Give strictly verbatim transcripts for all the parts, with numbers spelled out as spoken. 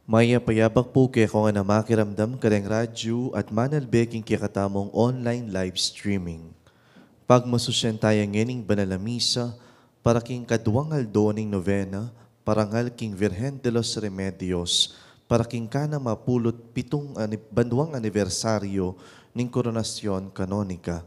Mayap a abak pu kekong ngan a makiramdam kareng radyu at manalbe king kekatamung online live streaming. Pagmasusyan taya ngening banal a misa para king kaduang aldo ning novena, parangal king Virgen de los Remedios, para king kanam a pulu't pitung ani-, banwang anibersaryo ning koronasyon kanonika.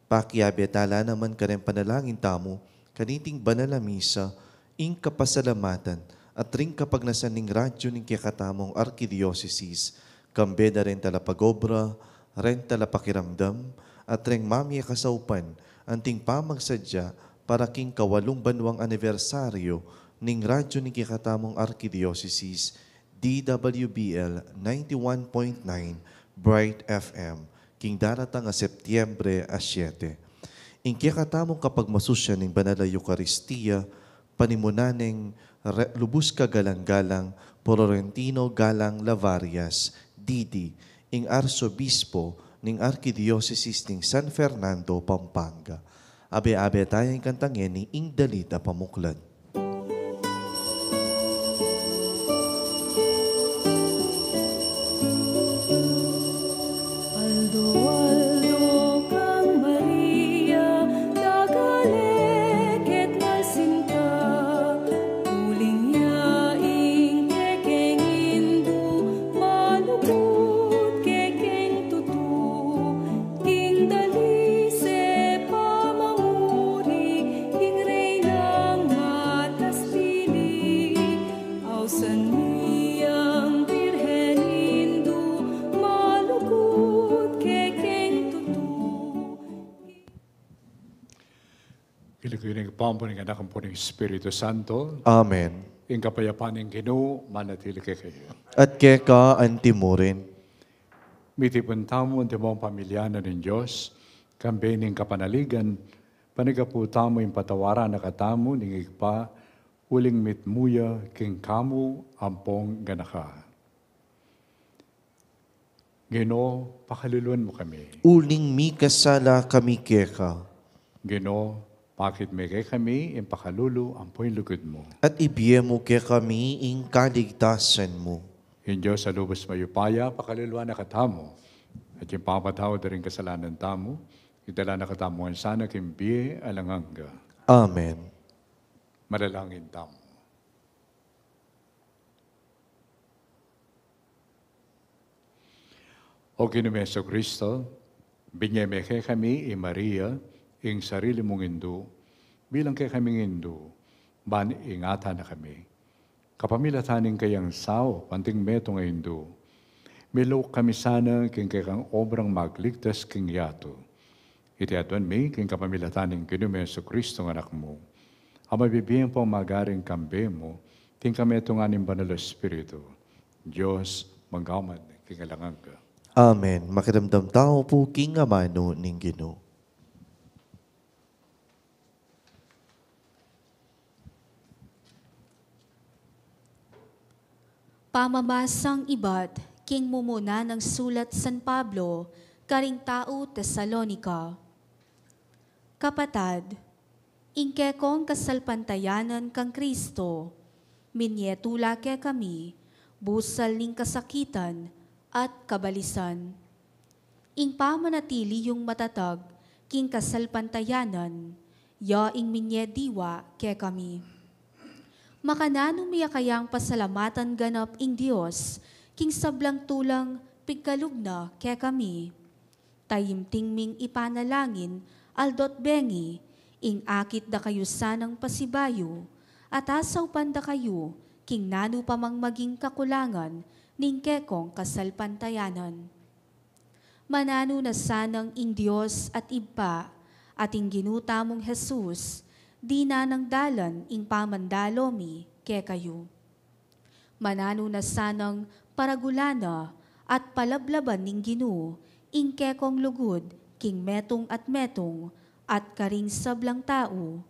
Pakiabe tala naman kareng panalangin tamu kaniting banal a misa, ing kapasalamatan at ring kapagnasan ning radyu ning kekatamung arkidiosesis, kambe da reng talapagobra, reng talapakiramdam, at reng mamie kasaupan, anting pamagsadya para king kawalung banwang anibersaryo ning radyu ning kekatamung arkidiosesis, D W B L ninety-one point nine Bright F M, king daratang a Setyembre a siyete. Ing kekatamung kapagmasusyan ning banal a Eukaristia, panimunan neng Re-, lubus kagalang-galang Florentino Galang Lavarias, D D, ing Arsobispo ning Arkidiosesis ning San Fernando, Pampanga. Abe-abe taya ing kantang ngeni ing dalit a pamuklat. Aldo-aldo kang Maria, dagalek at malsinta, uling ya ing kekeng Indu, malugud kekeng tutu, king dalis e pamamuri, ing Reynang matas pili. Ausan mi yang Birhen Indu, malugud kekeng tutu. King lagyu ning Ibpa, ampo ning Anak, ampo ning Espiritu Santo. Amen. Ing kapayapan ning Ginu manatili kekayu. At keka antimurin. Mitipun tamu antimong pamilya na ning Dios, kambe ning kapanaligan, panyawad tamu ing patawaran na katamu ning Ibpa, uling mitmu ya kekamu ampong ganaka. Ginu, pakaluluan mu kami. Uling mikasala kami keka. Ginu, pakit mu kekami ing pakalulu ampo ing lugud mu. At ibie mu kekami ing kaligtasan mu. Ing Dios a lubus mayupaya, pakaluluan na katamu. At ing pamamatawad da ring kasalanan tamu, idala na katamu ngan sana king bie alang angga. Amen. Manalangin tamu. O Ginu ming Jesucristo, binie me kekami i Maria, ing sarili mung Indu, bilang kekaming Indu, ban ingatan na kami. Kapamilatan ning kayang saup anting metung a Indu, miluk kami sana king kekang obrang magligtas king yatu. Iti aduan mi king kapamilatan ning Ginu ming Jesucristo a Anak mu, a mabibie ampong magari kambe mu, king kametungan ning Banal a Espiritu, Dios, mangga man king alang angga. Amen. Makiramdam tamu pu king amanu ning Ginu. Pamamasang ibat king mumuna nang sulat San Pablo karing tau Tesalonica. Kapatad, ing kekong kasalpantayanan kang Kristo, minie tula kekami, busal ning kasakitan at kabalisan. Ing pamanatili yung matatag king kasalpantayanan, ya ing minie diwa kekami. Makananu mi kayang pasalamatan ganap ing Dios king sablang tulang pigkalub na kekami? Taimtim ming ipanalangin aldo't bengi, ing akit da kayu sanang pasibayu, at asaupan da kayu king nanu pa mang maging kakulangan ning kekong kasalpantayanan. Mananu na sanang ing Dios at Ibpa, at ing Ginu tamung Jesus, dinan nang dalan ing pamandalo mi kekayu. Mananu na sanang paragulan na at palablaban ning Ginu ing kekong lugud king metung at metung at karing sablang tau,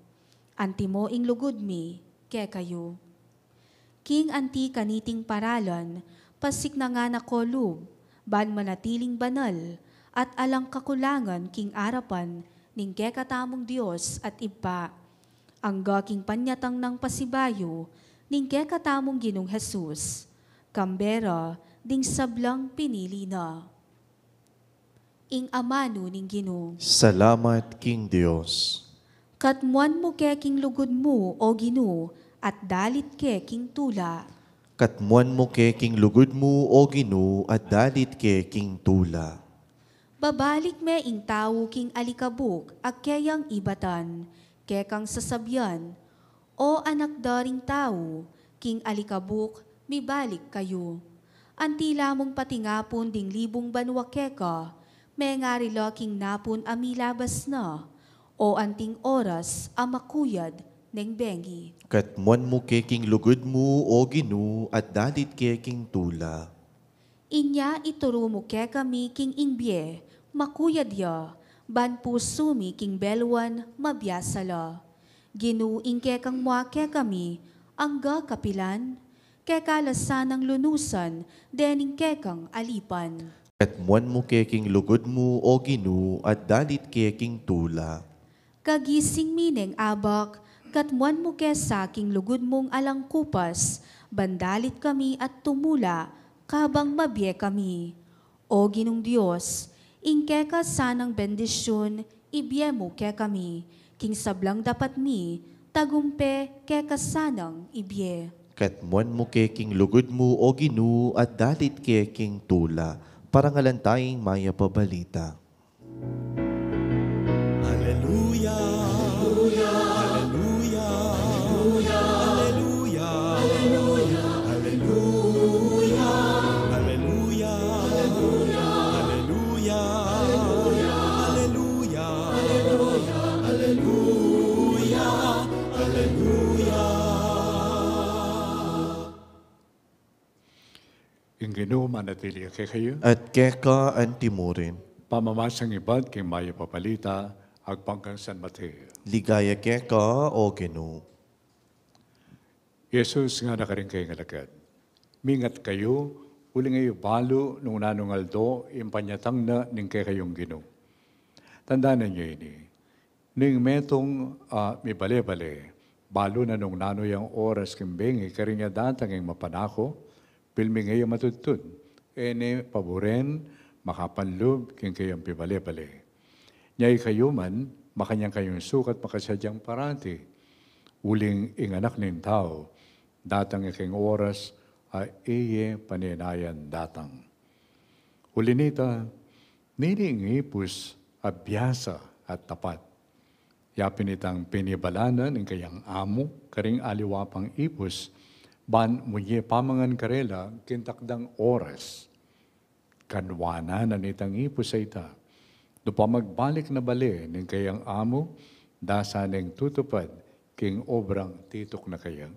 antimo ing lugud mi kekayu. King anti kaniting paralan, pasiknangan na ko lub, ban manatiling banal, at alang kakulangan king arapan ning kekatamung Dios at Ibpa, angga king panyatang nang pasibayu ning kekatamung Ginung Jesus. Kambera ding sablang pinili na. Ing amanu ning Ginu. Salamat king Dios. Katmuan mu ke king lugud mu, O Ginu, at dalit ke king tula. Katmuan mu ke king lugud mu, O Ginu, at dalit ke king tula. Babalik me ing tau king alikabuk a keyang ibatan, kekang sasabian, O anak da ring tau, king alikabuk mibalik kayu. Anti la mung patingapun ding libung banua keka, mengari la king napun a milabas na, o anting oras a makuyad neng bengi. Katmuan mu ke king lugud mu, O Ginu, at dalit ke king tula. Inya ituru mu kekami king ing bie, makuyad ya, ban pusu mi king beluan mabiasa la. Ginu, ing kekang mua kekami, angga kapilan? Keka la sanang lunusan dening kekang alipan. Katmuan mu ke king lugud mu, O Ginu, at dalit ke king tula. Kagising mi neng abak, katmuan mu ke sa king lugud mung alang kupas, ban dalit kami at tumula, kabang mabie kami. O Ginung Dios, ing keka sanang bendisyun, ibie mu kekami, king sablang dapat mi, tagumpe keka sanang ibie. Katmuan mu ke king lugud mu, O Ginu, at dalit ke king tula. Parangalan taya ing mayap a balita. Aleluya, aleluya, aleluya, aleluya, aleluya, aleluya, aleluya. Ing Ginu manatili ya kekayu. At keka antimurin. Pamamasang ibat king mayap a balita agpang kang San Mateo. Ligaya keka, O Ginu. Jesus ngana karing kayang alagad, mingat kayu, uling e yu balu nung nanung aldo ing panyatang na ning kekayung Ginu. Tandanan yu ini, ning metung a mibale-bale, balu na nung nanu yang oras king bengi karin ya datang ing mapanaku, pilming e ya matudtud, e ne paburen makapanlub king kayang pibale-bale. Nya ikayu man, makanyan kayung sukat makasadyang parati, uling ing Anak ning Tau datang ya king oras a e ye paninayan datang. Uli nita, nini ing ipus a biasa at tapat? Ya pin itang pinibalanan ing kayang amu karing aliwa pang ipus, ban munye pamangan karela king takdang oras. Kanwanan na nitang ipus a ita, nung pamagbalik na bale ning kayang amu, dasa neng tutupad king obrang tituk na kaya.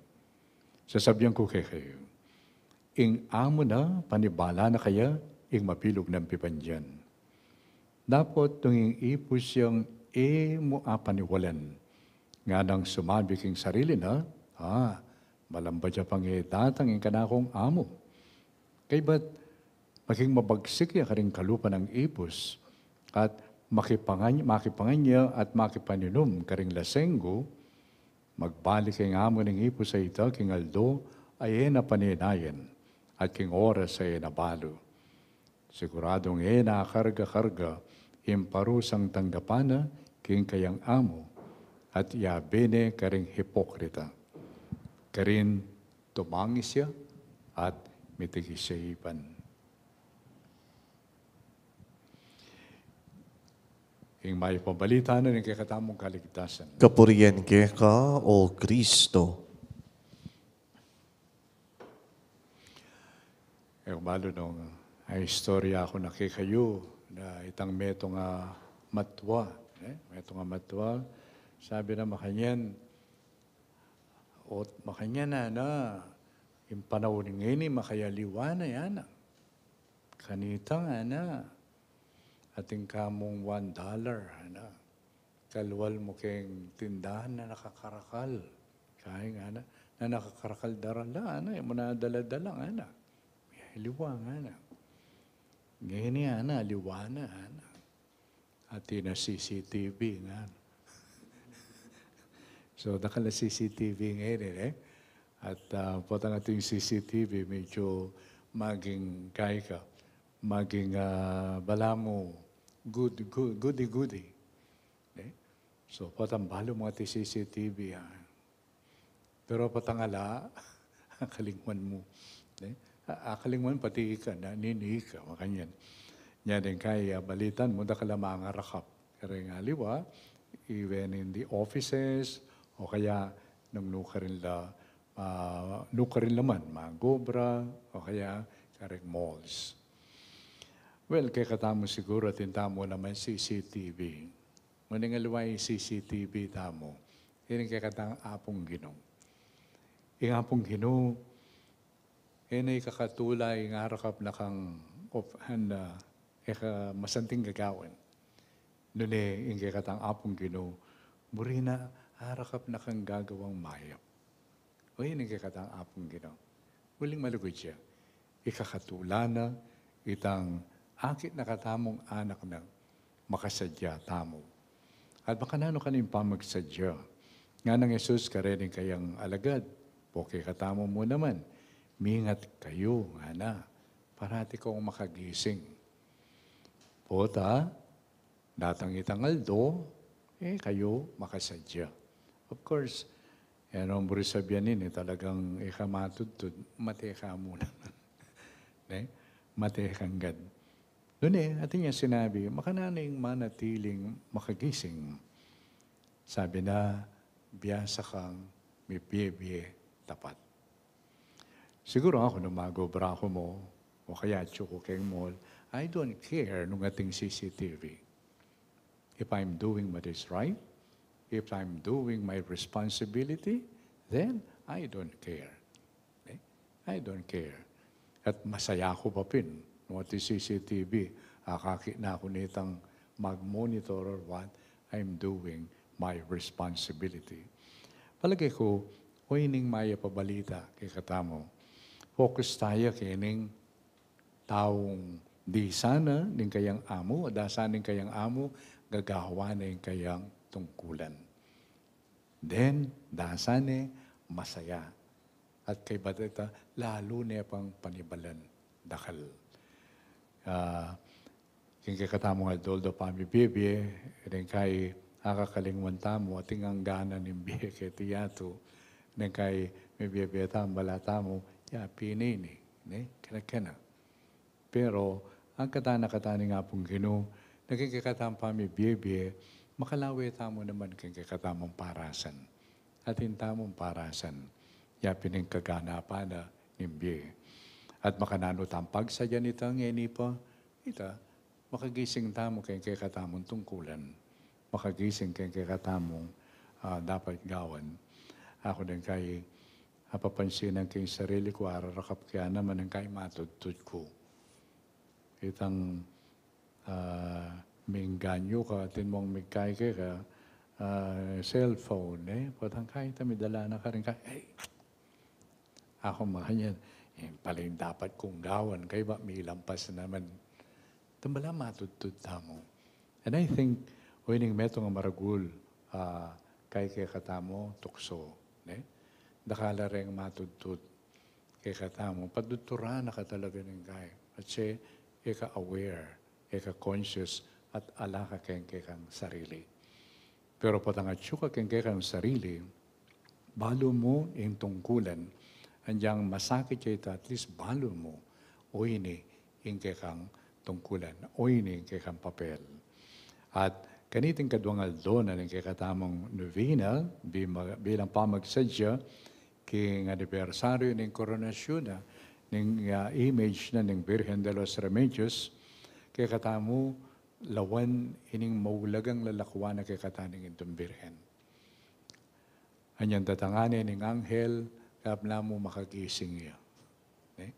Sasabian ku kekayu, ing amu na panibala na kaya ing mabilug nang pibandian. Dapot nung ing ipus yang e mu apaniwalan, nganang sumabi king sarili na, "Ah, malambad ya pang e datang ing kanakung amu." Kaybat maging mabagsik ya karing kalupa nang ipus, at makipangan-, makipangan ya at makipaninum karing lasenggu, magbalik ing amu ning ipus a ita king aldo a e na paninayan, at king oras a e na balu. Siguradung e na karga-karga ing parusang tanggapan na king kayang amu, at yabe ne karing hipokrita. Karin tumangis ya at mitigis ya ipan. Ing mayap a balita na ning kekatamung kaligtasan. Kapurian keka, O Kristo. E ku balu nung a istorya ku na kekayu, na itang metung a matwa, e, metung a matwa, sabi na makanyan, ot makanyan na, na, ing panaun ngeni makayaliwa na, yana. Kanita, ngana, atin ka mung one dollar, ngana. Kalwal mu keng tindahan na nakakarakal. Kaya, ngana, na nakakarakal daran la, ngana, e mu na dala-dala, ngana. Aliwa, ngana. Ngeni, ngana, aliwa na, ngana. Atin a C C T V, ngana. So, dakal a C C T V ngeni, e. At ah, potang ating C C T V, medyo maging kai ka, maging ah, balamu, good, good, goody-goody. Eh? So, potang balu mu ating C C T V, ah. Pero potang ala, akalingwan mu. Eh? A- Akalingwan pati ika, na nini ka, makanyan. Nya deng kai, ah, balitan mu, dakal a mangarakap. Kareng aliwa, even in the offices, o kaya nung nukarin la, ah, nukarin la man, mag-obra, o kaya kareng malls. Well, kekatamu siguru, atin tamu naman C C T V. Ngunit aliwa ing C C T V tamu, ini kekatang Apung Ginu. Ing Apung Ginu, ini kakatula ing arakap na kang of, and, ah, ika masanting gagawan. Nune ing kekatang Apung Ginu, buri na arakap na kang gagawang mayap. O ini ing kekatang Apung Ginu. Uling malugud ya, ikakatula na itang akit na katamung anak na, makasadya tamu. At makananu kanu ing pamagsadya? Ngana nang Jesus kareng kayang alagad, o kekatamu mu naman, mingat kayu, ngana, parati kong makagising. Pota, datang itang aldo, e kayu makasadya. Of course, e no buri sabian ini, talagang ika matudtud, mate ka mu naman. Ne? Mate ka agad. Nune, atin yang sinabi, makananu ing manatiling makagising? Sabi na, biasa kang mibie-bie tapat. Siguru aku, nung mag-obra ku mu, o kaya atyu ku keng mall, I don't care nung ating C C T V. If I'm doing what is right, if I'm doing my responsibility, then I don't care. Eh? I don't care. At masaya ku pa pin, nung ating C C T V, akakit na ku nitang mag-monitor or what, I'm doing my responsibility. Palage ku, o ining mayap a balita kekatamu. Focus taya kening taung dasa na ning kayang amu, dasa na ning kayang amu, gagawan na ing kayang tungkulan. Then, dasa ne masaya. At kaybat ita, lalu ne pang panibalan dakal. Ah, king kekatamung aldo-aldo pamibie-bie, deng kai akakalingwan tamu, ating angganan ning bie keti yatu, deng kai mibie-bie tamu, bala tamu, ya pin ini, ne? Kena-kena. Pero, ing katan a katan ning Apung Ginu, na king kekatamung pamibie-bie, makalawe tamu naman king kekatamung parasan. Atin tamung parasan, ya pin ing kaganapan na ning bie. At makananu tang pagsadyan ita ngeni pa, ita, makagising tamu king kekatamung tungkulan. Makagising king kekatamung, ah, dapat gawan. Aku deng kai, apapansinan ku ing sarili ku, ararakap ke naman deng kai matudtud ku. Itang, ah, mengganyu ka, atin mung migkai keka, ah, cellphone, e? Potang kai, ita midala na karin ka, e, aku makanyan, e, pala ing dapat kung gawan, kaybat milampas naman. Ita bala matudtud tamu. And I think, o ining metung a maragul, ah, kai kekatamu, tukso, ne? Dakal la reng matudtud kekatamu, patudturan na ka talaga ning kai. At siya, ika aware, ika conscious, at ala ka keng kekang sarili. Pero potang atyu ka keng kekang sarili, balu mu ing tungkulan, anyang masakit ya ita, at least balu mu, o ini ing kekang tungkulan, o ini ing kekang papel. At kaniting kaduang aldo na ning kekatamung novena, bima-, bilang pamagsadya king anibersaryu ning koronasyun na ning, ah, image na ning Birhen de los Remedios, kekatamu lawan ining maulagang lalakuan na kekatamu ning Indung Birhen. Anyang datangan ne ning anghel, kabla mu makagising ya. Ne?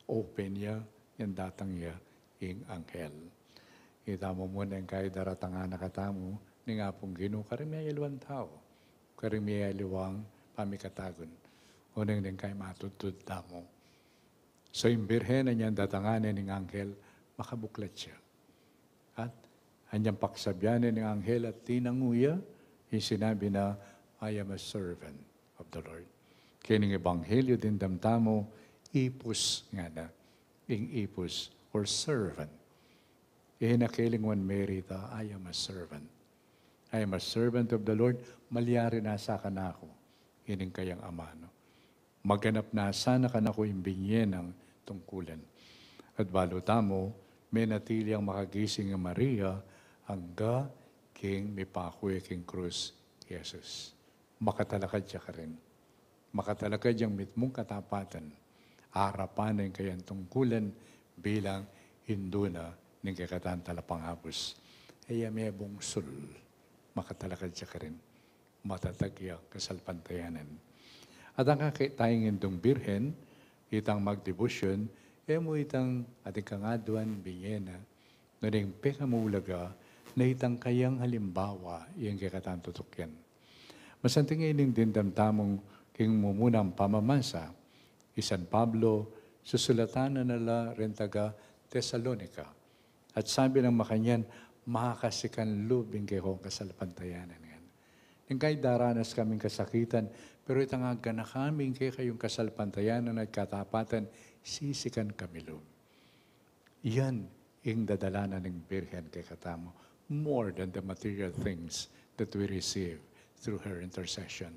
Open ya, anyang datang ya ing anghel. Ita mu mu neng kai daratangan na katamu ning Apung Ginu, karing miyayaliwang tau, karing miyayaliwang pamikatagun. Oneng neng kai matudtud tamu. So, ing Birhen anyang datangan ne ning anghel, makabuklat ya. At anyang paksabian ne ning anghel at tinangu ya, ing sinabi na, "I am a servant of the Lord." Keng ebanghelyo dimdam tamu, ipus ngana. Ing ipus, or servant. E na kailingwan Mary ita, "I am a servant. I am a servant of the Lord." Malyari na sa kanaku ining kayang amanu. Maganap na sana kanaku ing binye nang tungkulan. At balu tamu, menatili yang makagising i Maria angga king mipaku ya king krus i Jesus. Makatalakad ya karin. Makatalakad yang mitmung katapatan. Arapan na ing kayang tungkulan bilang indu na ning kekatang talapangabus. E ya mebungsul. Makatalakad ya karin. Matatag ya kasalpantayanan. At ang kakit tayang Indung Birhen, itang magdebosyon, e mu itang ating kangaduan, binye na, nune ing pekamulaga na itang kayang halimbawa, ing kekatang tutukian. Masanting ining dimdam tamung king mumunang pamamasa, i San Pablo, susulatan na la reng taga Tesalonica. At sabi nang makanyan, "Makasikan lub ing kekong kasalpantayanan ngan. Ing kay daranas kaming kasakitan, pero itang agana kami ing kekayung kasalpantayanan at katapatan, sisikan kami lub." Yan ing dadala na ning Birhen kekatamu, more than the material things that we receive through her intercession.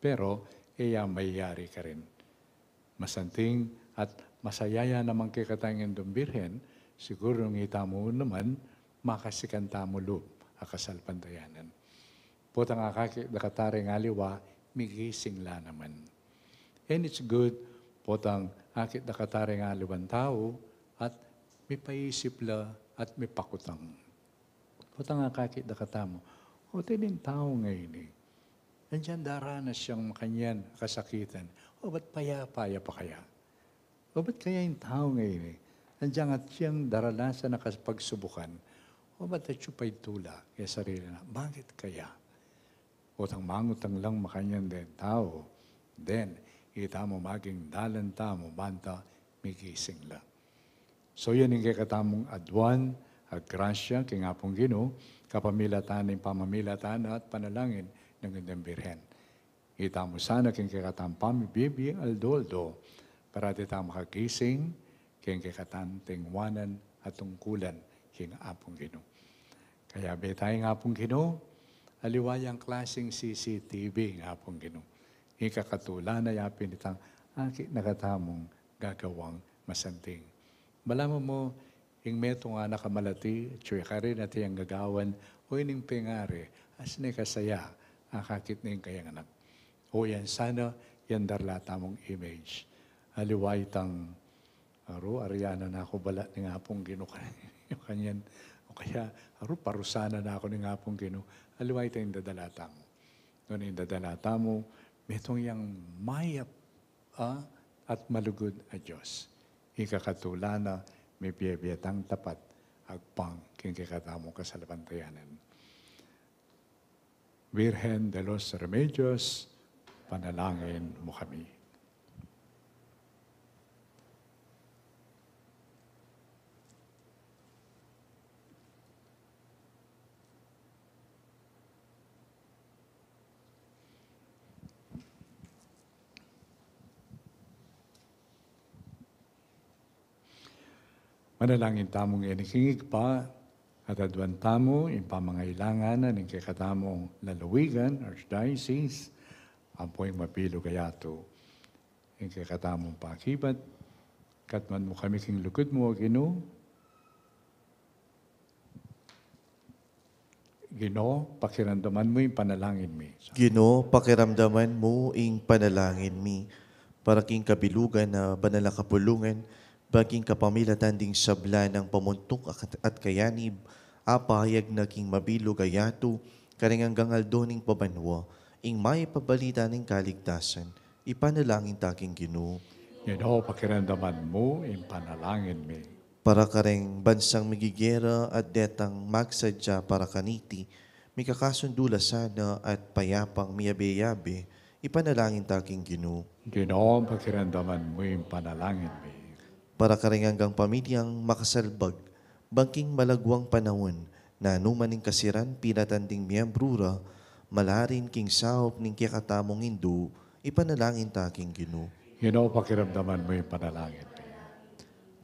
Pero, e ya mayari karin. Masanting at masaya ya naman kekatang Indung Birhen, siguru nung itamu naman, makasikan tamu lub a kasalpantayanan. Potang akakit da kata reng aliwa, migising la naman. And it's good, potang akit da kata reng aliwang tau, at mipaisip la, at mipakutang. Potang akakit da katamu, o, tini ing tau ngeni, anjang daranas yang makanyan kasakitan, o, ba't payapa ya pa kaya? O, ba't kaya ing tau ngeni, anjang atin yang daranasan a kapagsubukan, o, ba't atyu pa ing tula ya sarili na? Bakit kaya? Potang mangutang lang makanyan deng tau, then, itamu maging dalan tamu banta migising la. So, yan ing kekatamung aduan a grasya king Apung Ginu, kapamilatan ning pamamilatan at panalangin nang Indung Birhen. Itamu sana king kekatang pamibie-bie aldo-aldo, para dita makagising king kekatang tingwanan at tungkulan king Apung Ginu. Kayabe taya ing Apung Ginu, aliwa yang klasing C C T V ing Apung Ginu. Ikakatula na ya pin itang akit na katamung gagawang masanting. Balamu mu, ing metung a nakamalati, atyu ya karin at e yang gagawan, o ining pengari, asne kasaya, akakit na ing kayang anak. O yan sana, yang darla tamung image. Aliwa itang, aru, aryanan na ku bala ning Apung Ginu kanyan. O kaya, aru, parusanan na ku ning Apung Ginu. Aliwa itang dadala tamu. Nune ing dadala tamu, metung yang mayap a at malugud a Dios. Ikakatula na, mibie-bie tang tapat, agpang king kekatamung kasalpantayanan. Virgen de los Remedios, panalangin mu kami. Manalangin tamu ngeni king Ibpa, at aduan tamu ing pamangailangan na ning kekatamung lalawigan, Archdiocese, ampo ing mabilug a yatu, ing kekatamung pakibat, katmuan mu kami king lugud mu, O Ginu. Ginu, pakiramdaman mu ing panalangin mi. Ginu, pakiramdaman mu ing panalangin mi. Para king kabilugan na banal a kapulungan, maging kapamilatan ding sabla nang pamuntuk at, at kayanib, apayag na king mabilug a yatu, karing anggang aldo ning pabanua, ing mayap a balita ning kaligtasan, ipanalangin ta king Ginu. Ginu, pakiramdaman mu ing panalangin mi. Para kareng bansang migigera at detang magsadya para kaniti, mikakasundu la sana at payapang miyabe-yabe, ipanalangin ta king Ginu. Ginu, pakiramdaman mu ing panalangin mi. Para kareng anggang pamilyang makasalbag, bang king malagwang panaun, nanu man ing kasiran pinatan ding miyembru ra, malarin king saup ning kekatamung Indu, Ipanalangin ta king Ginu. Ginu, pakiramdaman mu ing panalangin mi.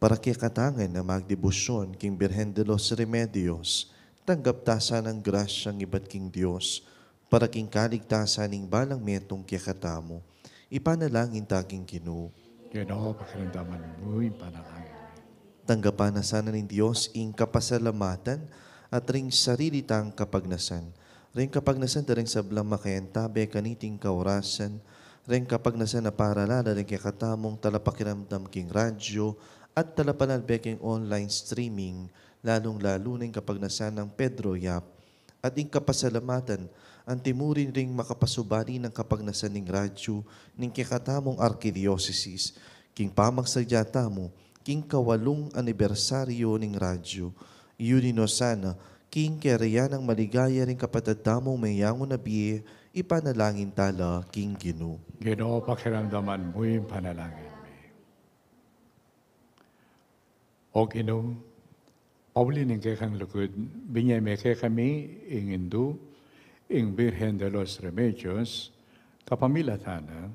Para kekatang a magdebosyon king Birhen de los Remedios, tanggap ta sana ing grasyang ibat king Dios, para king kaligtasan ning balang metung kekatamu. Ipanalangin ta king Ginu. Ginu, pakiramdaman mu ing panalangin mi. Tanggapan na sana ning Dios ing kapasalamatan at ring sarili tang kapagnasan. Ring kapagnasan da ring sablang makayantabe kaniting kaorasan, ring kapagnasan a paralala ring kekatamung talapakiramdam king radyo at talapanalbe king online streaming, lalung-lalu na ing kapagnasan nang Pedro Yap, at ing kapasalamatan anti mu rin ring makapasubali nang kapagnasan ning radyo ning kekatamung arkidiosesis, king pamagsadya tamu king kawalung anibersaryo ning radyo. Iyuli no sana king karian nang maligaya ring kapatad tamung meyangu na bie, ipanalangin ta la king Ginu. Ginu, pakiramdaman mu ing panalangin mi. O Ginu, pauli ning kekang lugud, binie me kekami ing Indu, ing Birhen de los Remedios, kapamilatan na,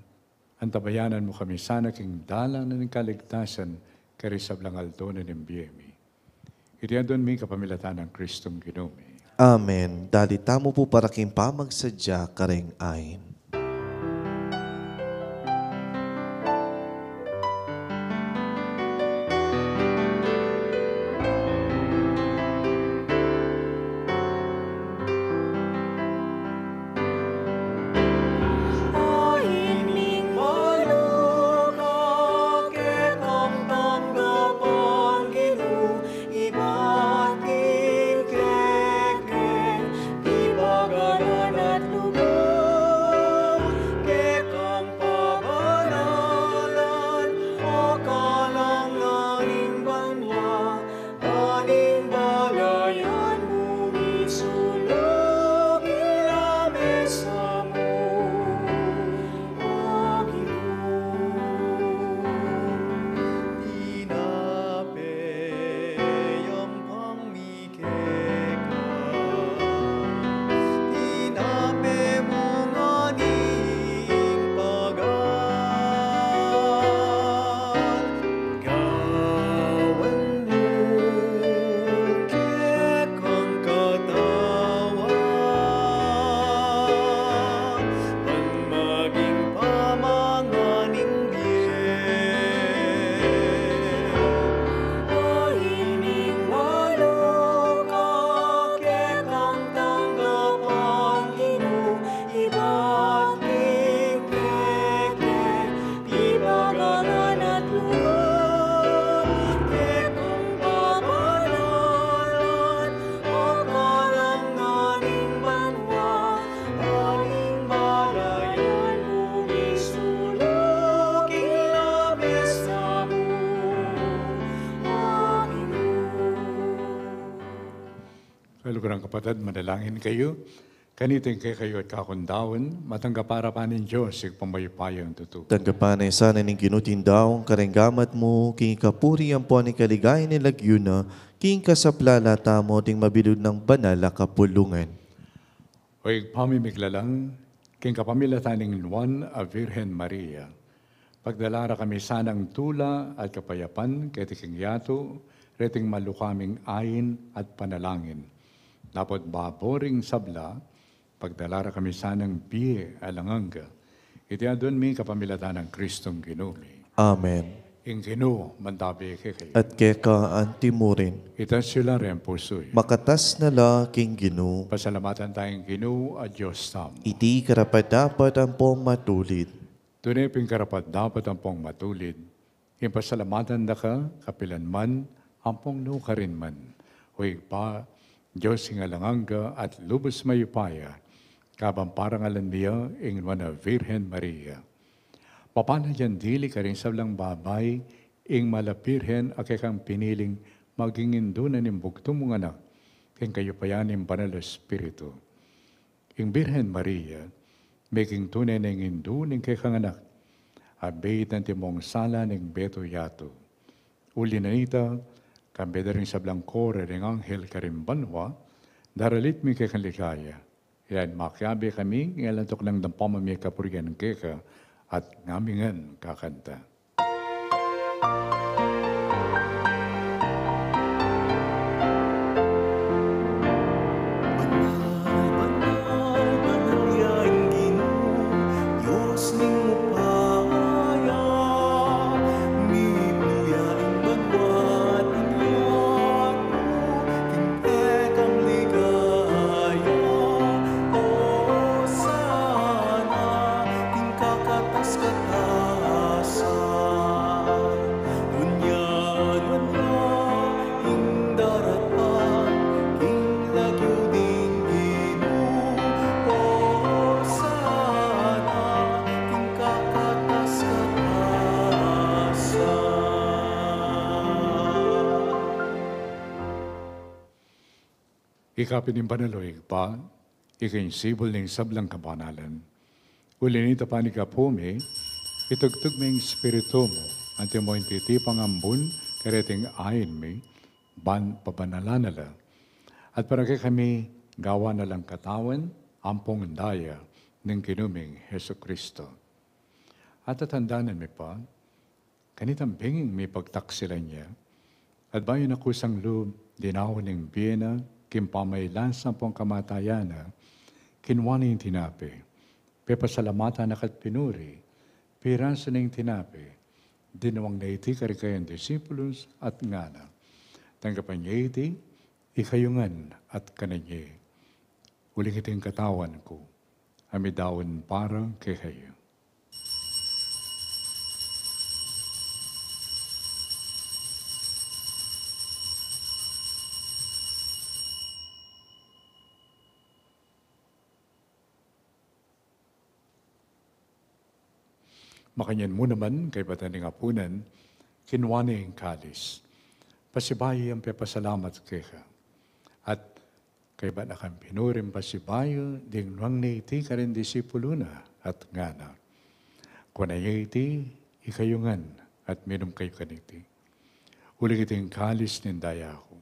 antabayanan mu kami sana king dalan ning kaligtasan karing sablang aldo na ning bie mi. Iti adwan mi kapamilatan nang Kristong Ginu mi. Amen. Dalit tamu pu para king pamagsadya kareng ain. Ibat king kekeng pibagalan at lugud, kekang pabanalan, o kalangan ning banua, aning balayan mu misulug ing lamesa mu. O Ginu, tinape yampang mi keka, tinape mu ngeni ing pagal, gawan mu kekang katawan, ban maging pamangan ning bie. O ining maluka, kekang tanggapan, Ginu, ibat king kekeng pibagalan at lugud, kekang pabanalan, o kalangan ning banua, aning balayan mu misulug ing lamesa mu. Amen. Kaluguran kapatad, manalangin kayu. Kaniting kekayu at kakundaun, matanggap arapan ning Dios, Ibpang mayupayang tutu. Tanggapan na sana ning Ginu iting daun kareng gamat mu, king ikapuri ampon ikaligaya ning lagyu na, king kasaplalan tamu at ning mabilug nang banal a kapulungan. O Ibpa mi miglalang, king kapamilatan ning Nuan a Virgen Maria, pagdala ra kami sanang tula at kapayapan keti king yatu, reting maluka ming ain at panalangin. Dapot babo ring sabla, pagdala ra kami sanang bie alang angga. Iti adwan mi kapamilatan nang Kristong Ginu mi. Amen. Ing Ginu mantabi kekayu. At keka anti mu rin. Itas yu la ring pusu yu. Makatas na la king Ginu. Pasalamatan taya ing Ginu a Dios tamu. Iti karapat-dapat ampong matulid. Tune pin karapat-dapat ampong matulid, ing pasalamatan da ka kapilan man ampong nukarin man, O Ibpa, Dios ing alang angga at lubus mayupaya, kabang parangalan mi ya ing Nuan a Virgen Maria. Mapanayang dili karing sablang babai ing mala Birhen a kekang piniling maging indu na ning bugtung mung Anak, king kayupayan ning Banal a Espiritu. Ing Birhen Maria, meging tune neng indu ning kekang Anak, a beit antimong sala ning beto yatu. Uli na nita, kambe da ring sablang kore ring anghel karing banua, daralit mi ing kekang ligaya. Iyan makiabe kami, ngeni antok nang dampa mi kapurian keka, At ngamingan kakanta. Ika pin ing banal, o Ibpa, ika ing sibul ning sablang kabanalan. Uli na nita, panikapu mi, itugtug me ing Espiritu mu antimo ing titipang ambun kareting ain mi, ban pabanalan na la. At para kekami, gawan na lang katawan ampong daya ning Ginu ming Jesucristo. At tatandanan mi pa, kanitang benging mipagtaksilan ya, at bayu na kusang lub dinaun ing bie na king pamailansa ampong kamatayan na, kinua ne ing tinape, pepasalamatan na ka't pinuri, pirasu ne ing tinape, dinwang na iti kareng kayang disipulus at ngana: Tanggapan ye iti, ikayu ngan at kanan ye. Uling iti ing katawan ku, a midaun para kekayu. Makanyan mu naman, kaybat na ning apunan, kinua ne ing kalis, pasibayu yang pepasalamat keka, at kaybat na kang pinuring pasibayu, dinwang ne iti kareng disipulu na at ngana: Kunan ye iti, ikayu ngan, at minum kayu kaniti. Uling iti ing kalis ning daya ku,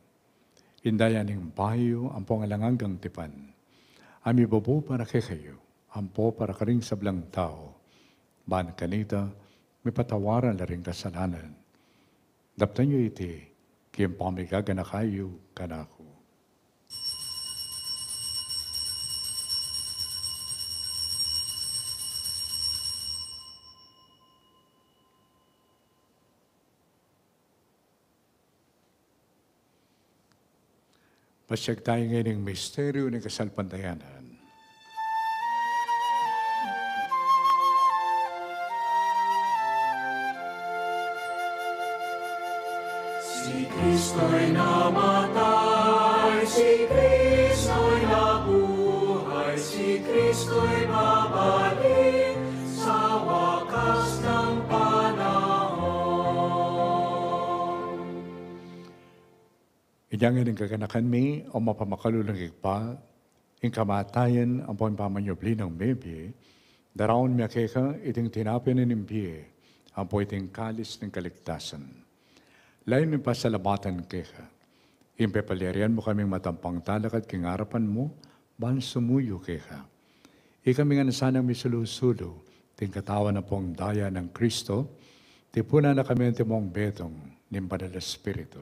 ing daya ning bayu ampong alang anggang tipan, a mibubu para kekayu ampo para karing sablang tau, ban kanita mipatawaran la ring kasalanan. Daptan yu iti king pamigaganaka yu kanaku. Pasiag tamu ngeni ing misteryu ning kasalpantayanan. Si Kristo'y namatay, si Kristo'y nabuhay, si Kristo'y babalik sa wakas ng panahon. Inya ngeni, kaganakan mi, o mapamakalulung Ibpa, ing kamatayan ampo ing pamanyubli nang mebie, daraun mi keka iting tinape na ning bie ampo iting kalis ning kaligtasan. Layun ming pasalamatan keka ing pepalyarian mu kaming matampang talakad king arapan mu, ban sumuyu keka. Ikami ngan sanang misulu-sulu king katawan ampong daya nang Kristo, tipunan na kami antimong betung ning Banal a Espiritu.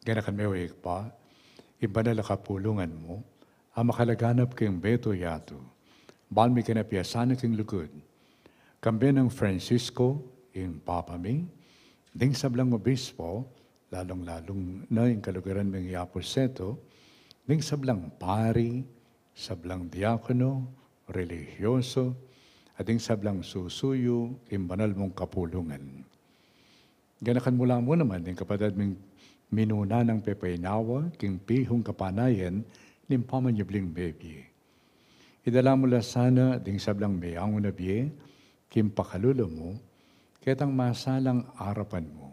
Ganakan me, o Ibpa, ing banal a kapulungan mu a makalaganap king beto yatu, ban mi kanapiasan king lugud, kambe nang Francisco, ing Papa mi, ding sablang obispo, lalung-lalu na ing kaluguran ming i Aposeto, ding sablang pari, sablang diakono, relihiyoso, at ding sablang susuyu king banal mung kapulungan. Ganakan mu la mu naman ding kapatad ming minuna nang pepainawa king pihung kapanayan ning pamanyubling mebie. Idala mu la sana ding sablang meangu na bie king pakalulu mu, ketang masalang arapan mu.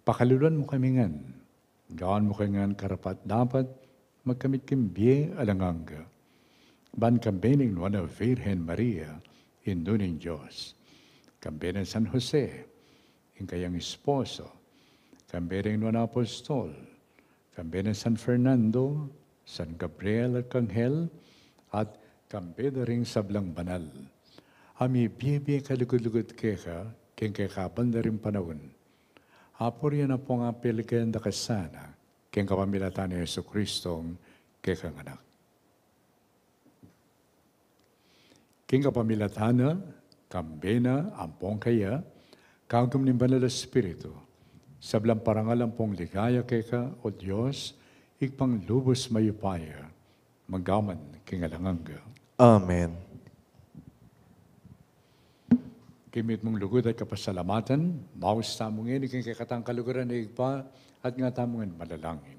Pakaluluan mu kami ngan, gawan mu kami ngan karapat-dapat magkamit king bie alang angga, ban kambe ning Nuan a Virgen Maria, Indu ning Dios, kambe nang San Jose, ing kayang esposo, kambe ring Nuan a Apostol, kambe nang San Fernando, San Gabriel Arkanghel, at kambe da ring sablang banal Ami bibie kalugud-lugud keka, king keka banda ring panaun. Apurian ampong apeligan da ka sana, king kapamilatan nang Jesucristo, kekang Anak. King kapamilatan na, kambe na, ampong kaya, kagum ning Banal a Espiritu, sablang parangal ampong ligaya keka, O Dios, Ibpang lubus mayupaya, manggaman king alang angga. Amen. King mitmung lugud at kapasalamatan, maus tamu ngeni king kekatang kaluguran a Ibpa, at nga tamu ngan manalangin.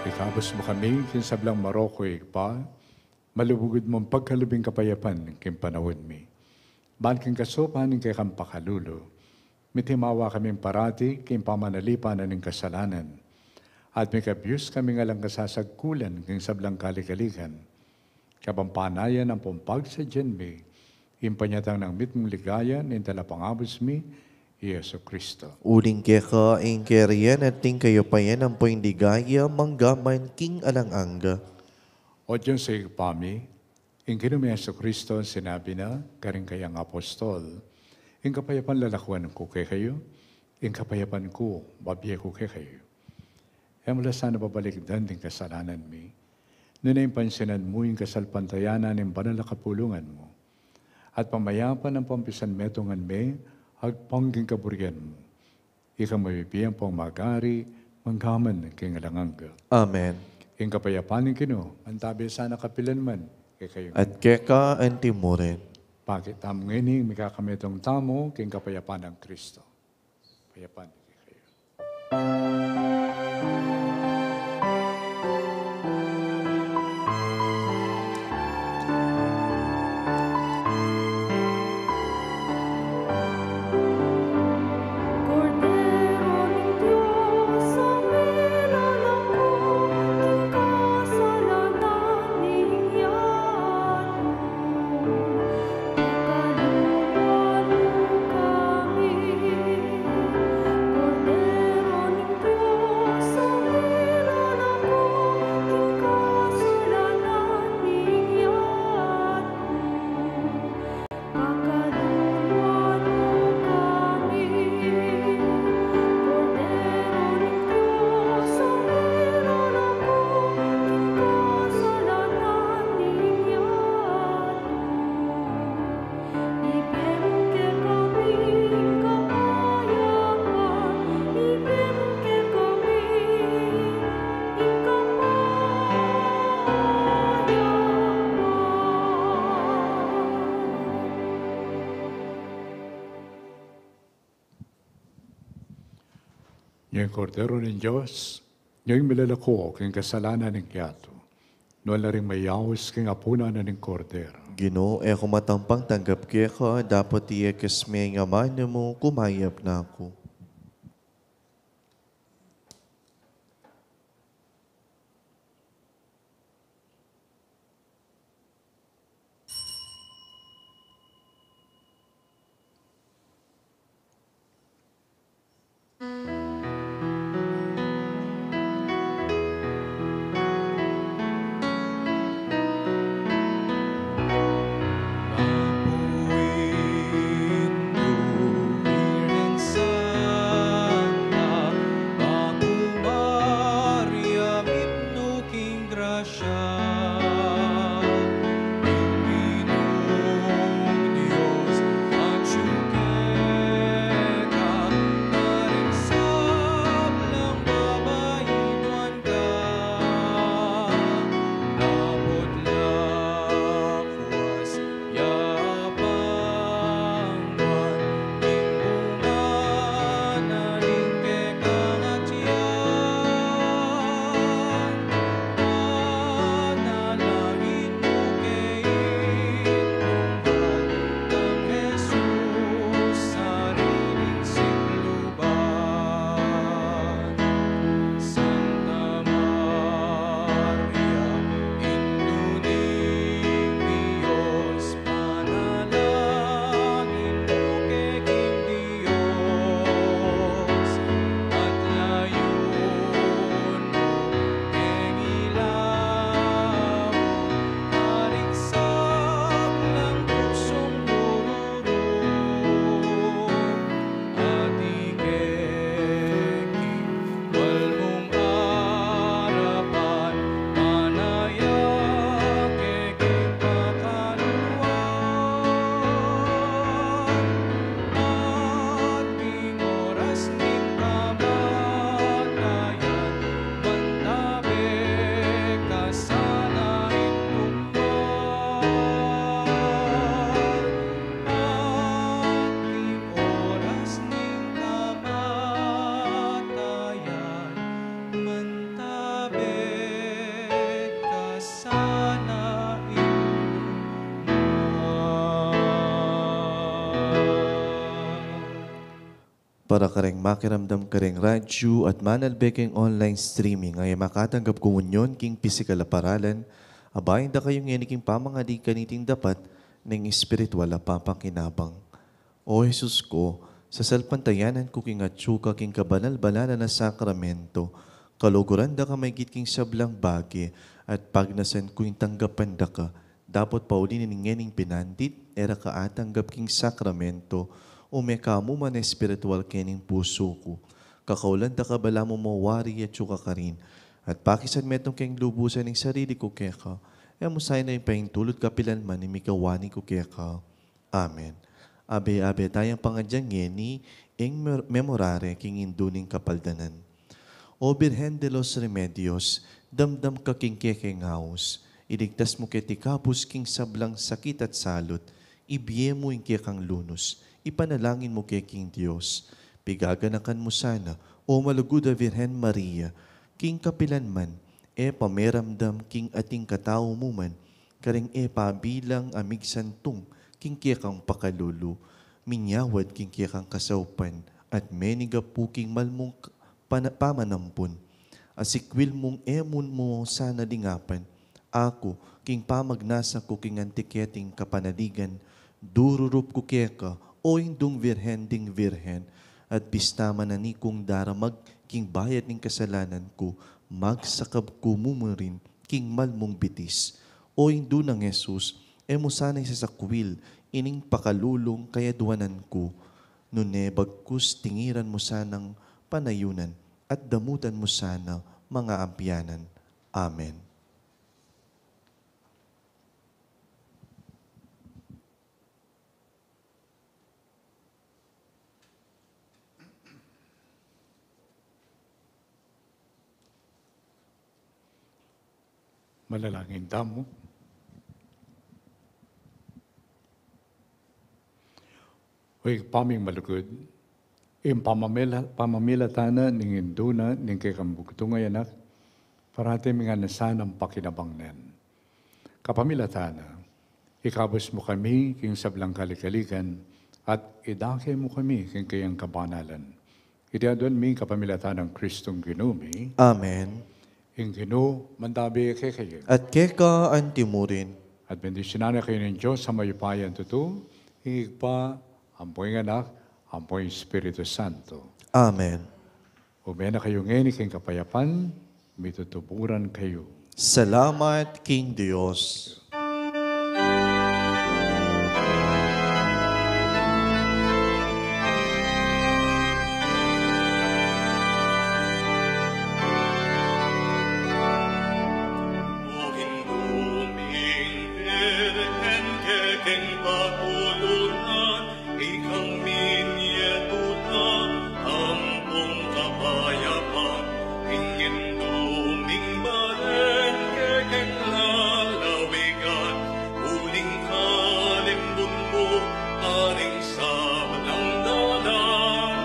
Ikabus mu kami king sablang marok, O Ibpa, malugud mung pagkalub ing kapayapan king panaun mi. Ban king kasupan ning kekang pakalulu, mitimawa kaming parati king pamanalipan na ning kasalanan, at mikabus kaming alang kasasagkulan king sablang kaligaligan, kabang panayan ampong pagsadyan mi ing panyatang nang mitmung ligaya ning Talapangabus mi, i Jesucristo. Uling keka ing kayarian at ing kayupayan ampo ing ligaya manggaman king alang angga. O Dios, Ibpa mi, ing Ginu ming Jesucristo, sinabi na karing kayang apostol, ing kapayapan lalakuan ku kekayu, ing kapayapan ku bibie ku kekayu. E mu la sana babalikdan ding kasalanan mi, nune pansinan mu ing kasalpantayanan ning banal a kapulungan mu, at pamayapan ampong pisanmetungan me agpang king kaburian mu. Ika mabibie ampong magari manggaman king alang angga. Amen. Ing kapayapan ning Ginu mantabi sana kapilan man kekayu. At keka anti mu rin. Pakit tamu ngeni ing mikakametung tamu king kapayapan nang Kristo. Kapayapan kekayu. Ing Kordero ning Dios, ing milalako king kasalanan ning yatu. Nuan la ring mayaus king apunan na ning Kordero. Ginu, e ku matampang tanggap keka, dapot iyakas me ing amanu mu, kumayap na ku. Bapu Indu, Birhen Santa, Bapu Maria, mitmu king grasya. Ing Ginung Dios atyu keka, karing sablang babai nuan ka, dapot lakwas ya pangwan ing bunga na ning kekang atian. Panalangin mu ke Indu nang Jesus, sariling sikluban. Santa Maria, Indu ning Dios, panalangin mu ke king Dios, at layun mu keng ilaw, karing sablang tuksong dururung. Ati keki, malmung arapan, manaya keki pakaluluan, at king oras ning kamatayan, mantabe ka sana Indu nuan. At king oras ning kamatayan, mantabe ka sana Indu nuan. Para kareng makiramdam kareng radyu at manalbe keng online streaming a e makatanggap komunyon king pisikal a paralan, abayan da kayu ngeni king pamangadi kaniting dapat ning espiritual a papakinabang. O Jesus ku, sasalpantayanan ku king atyu ka king kabanal-banalan a sakramento, kaluguran da ka maigit king sablang bage, at pagnasan ku ing tanggapan da ka, dapot pauli ning ngening binandit, e ra ka atanggap king sakramento, ume ka mu man espiritual kening pusu ku. Kakaulan da ka balamu mawari atyu ka karin, at pakisan metung keng lubusan ing sarili ku keka, e mu sana ipaintulut kapilan man ing mikawani ku keka. Amen. Abe-abe tayang pangadyang ngeni ing mer-, Memorare king Indu ning Kapaldanan. O Birhen de los Remedios, damdam ka king kekeng aus, iligtas mu keti kabus king sablang sakit at salut, ibie mu ing kekang lunus, ipanalangin mu ke king Dios. Pigaganakan mu sana, O malugud a Birhen Maria, king kapilan man e pameramdam king ating katau mu man, kareng e pabilang a migsantung king kekang pakalulu, minyawad king kekang kasaupan, at menigapu king malmung k-, pana-, pamanampun. Asikwil mung e mu sana lingapan aku king pamagnasa ku king anti keting kapanaligan, dururup ku keka, O Indung Birhen ding Birhen, at bista man ani kung daramag king bayad ning kasalanan ku, magsakab ku mu murin king malmung bitis. O Indu nang Jesus, e mu sana isasakwil ining pakalulung kayadwanan ku, nune bagkus tingiran mu sanang panayunan at damutan mu sana mangaampiyanan. Amen. Manalangin tamu. O Ibpa ming malugud, ing pamamila-, pamamilatan na ning Indu na ning kekang bugtung a Anak, parati ming anan sanang pakinabangnan. Kapamilatan na, ikabus mu kami king sablang kaligaligan, at idake mu kami king kayang kabanalan. Iti aduan mi kapamilatan nang Kristong Ginu mi. Amen. Ing Ginu mantabi kekayu. At keka anti murin. At bendisyunan na kayu ning Dios a mayupayang tutu, ing Ibpa, ampo ing Anak, ampo ing Espiritu Santo. Amen. Ume na kayu ngeni king kapayapan, mitutuburan kayu. Salamat king Dios. O Indung Birhen, kekeng patulunan, ikang minie tulang ampong kapayapan, ing Indung Birhen kekeng lalawigan, uling kalimbun mu karing sablang dalan.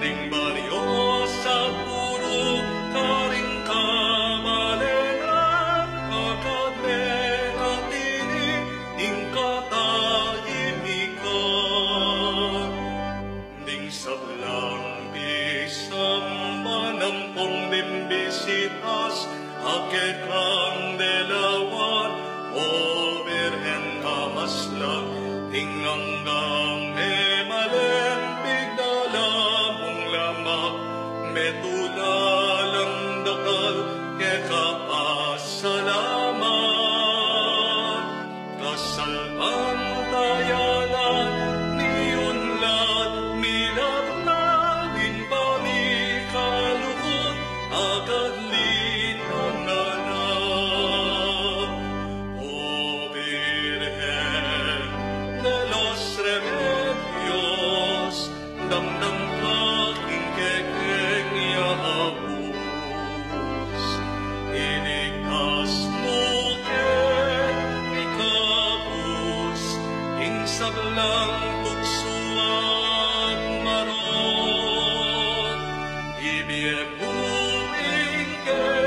Ning baryo Sapporo karing kabalenan, akakit me na tini ing katahimikan. Ding sablang pisamban ampong bimbisitas, akekang delawan, O Birhen a maslak, ing anggang memalen, pigdala mung lamak, metula lang dakal, keka pasalamat. Kasalpantayanan ning unlad, milaknab ing pamikalugud, akakit linangan na. O Birhen de los Remedios, damdam ka king kekeng yaus. Iligtas mu ke, ikabus ing sablang tuksu at marok. Ibie mu ing ke